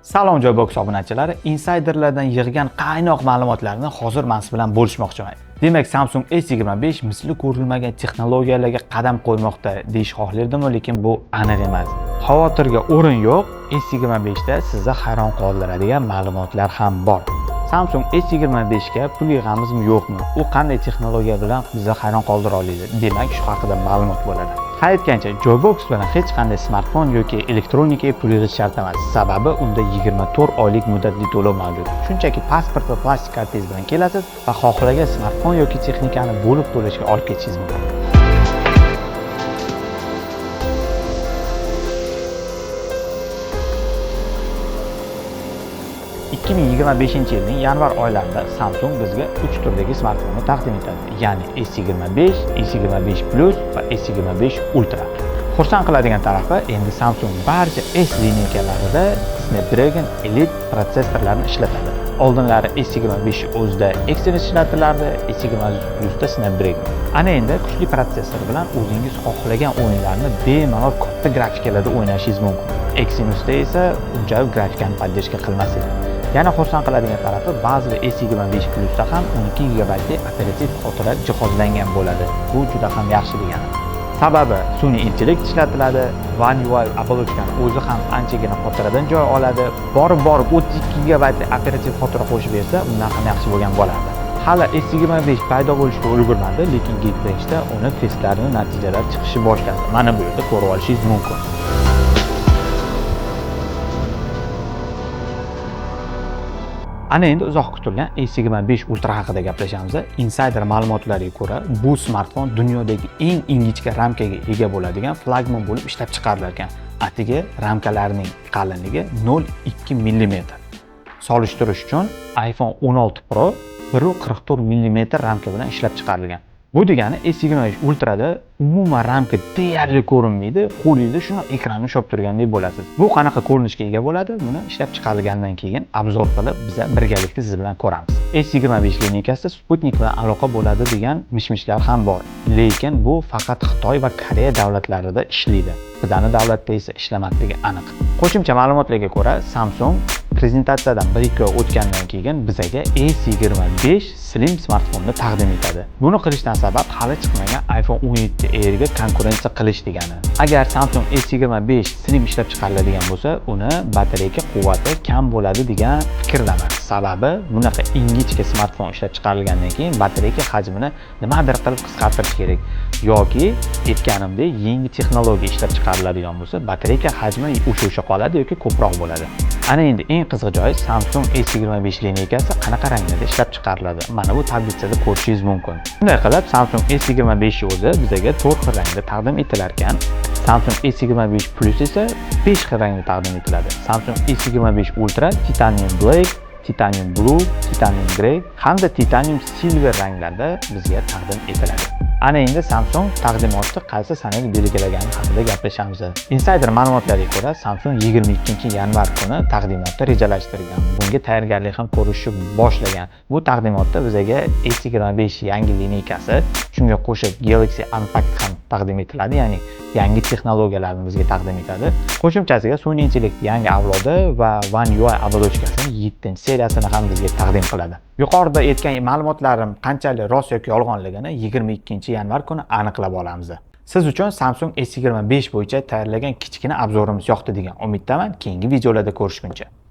Salom, Joybox obunachilari, insayderlardan yig'gan qaynoq ma'lumotlarni hozir men siz bilan bo'lishmoqchiman. Demak, Samsung S25 misli ko'rilmagan texnologiyalarga qadam qo'ymoqda deyish xohlardim, lekin bu aniq emas. Xavotirga o'rin yo'q, S25 da sizni hayron qoldiradigan ma'lumotlar ham bor. Samsung S25 ga pul yig'amizmi, yo'qmi? U qanday texnologiya bilan bizni hayron qoldira oladi? Demak, shu haqida ma'lumot bo'ladi. Har aytgancha, Joybox bilan hech qanday smartfon yoki elektronikaga pul yig'ish shart emas. Sababi unda 24 oylik muddatli to'lov mavjud. Shunchaki pasport va plastik kartangiz bilan kelasiz va xohlagan smartfon yoki texnikani bo'lib to'lashga olib ketishingiz mumkin. 2025-yilning yanvar oylarida Samsung bizga 3 turdagi smartfonni taqdim etadi. Ya'ni S25, S25 Plus va S25 Ultra. Xursand qiladigan tarafi, endi Samsung barcha S lineykalarida Snapdragon Elite protsessorlarini ishlatadi. Oldinlari S25 o'zida Exynos ishlatilardi, S25 Plusda Snapdragon. Ana endi kuchli protsessor bilan o'zingiz xohlagan o'yinlarni bemalol katta grafikalarda o'ynashingiz mumkin. Exynosda esa unchalik grafikani поддержка qilmas edi. Yana xursand qiladigan tarafi, ba'zi S25 Plusda ham 12 gigabaytli operativ xotira jihozlangan bo'ladi. Bu juda ham yaxshi degani. Sababi sun'iy intellekt ishlatiladi, One UI оболочка ni o'zi ham anchagina xotiradan joy oladi. Borib-borib 32 gigabaytli operativ xotira qo'shib bersa, undan ham yaxshi bo'lgan bo'lardi. Hali S25 paydo bo'lishga ulgurmadi, lekin Geekbench'da uni testlarining natijalari chiqishi boshlandi. Mana bu yerda ko'rib olishingiz mumkin. Ana endi uzoq kutilgan S25 Ultra haqida gaplashamiz. Insider ma'lumotlariga ko'ra, bu smartfon dunyodagi eng ingichka ramkaga ega bo'ladigan flagman bo'lib ishlab chiqarilar ekan. Atigi ramkalarining qalinligi 0.2 millimetr. Solishtirish uchun iPhone 16 Pro 1.44 millimetr ramka bilan ishlab chiqarilgan. Bu degani S25 Ultrada umuman ramka deyarli ko'rinmaydi, qo'lingizda shuni ekranni ushlab turgandek bo'lasiz. Bu qanaqa ko'rinishga ega bo'ladi? Buni ishlab chiqarilgandan keyin обзор qilib, biz birgalikda siz bilan ko'ramiz. S25 lineykasida Sputnik bilan aloqa bo'ladi degan mish-mishlar ham bor. Lekin bu faqat Xitoy va Koreya davlatlarida ishlaydi. Bizning davlatda esa ishlamasligi aniq. Qo'shimcha ma'lumotlarga ko'ra, Samsung prezentatsiyadan 1-2 oy o'tgandan keyin bizaga S25 Slim smartfonni taqdim etadi. Buni qilishdan sabab hali chiqmagan iPhone 17 Air ga konkurensiya qilish degani. Agar Samsung S25 Slim ishlab chiqariladigan bo'lsa, uni batareyka quvvati kam bo'ladi degan fikrdaman. Sababi bunaqa ingichka smartfon ishlab chiqarilgandan keyin batareyka hajmini nimadir qilib qisqartirish kerak yoki aytganimdek yangi texnologiya ishlab chiqariladigan bo'lsa, batareyka hajmi o'sha qoladi yoki ko'proq bo'ladi. Ana endi eng qiziq joyi, Samsung S25 lineykasi qanaqa ranglarda ishlab chiqariladi? Mana bu tablitsada ko'rishingiz mumkin. Bunday qilib Samsung S25 o'zi bizaga 4 xil rangda taqdim etilar ekan. Samsung S25 Plus esa 5 xil rangda taqdim etiladi. Samsung S25 Ultra Titanium Black, Titanium Blue, Titanium Grey hamda Titanium Silver ranglarda bizga taqdim etiladi. Ana endi Samsung taqdimotni qaysi sanaga belgilagani haqida gaplashamiz. Insider ma'lumotlariga ko'ra, Samsung 22-yanvar kuni taqdimotni rejalashtirgan. Bunga tayyorgarlik ham ko'rishni boshlagan. Bu taqdimotda bizaga S25 yangi lineykasi, shunga qo'shib Galaxy Unpacked ham taqdim etiladi, ya'ni yangi texnologiyalarni bizga taqdim etadi. Qo'shimchasiga sun'iy intellekt yangi avlodi va One UI оболочка sining 7-seriyasini ham bizga taqdim qiladi. Yuqorida aytgan ma'lumotlarim qanchalik rost yoki yolg'onligini 22-yanvar kuni aniqlab olamiz. Siz uchun Samsung S25 bo'yicha tayyorlagan kichkina обзор imiz yoqdi degan umiddaman. Keyingi videolarda ko'rishguncha.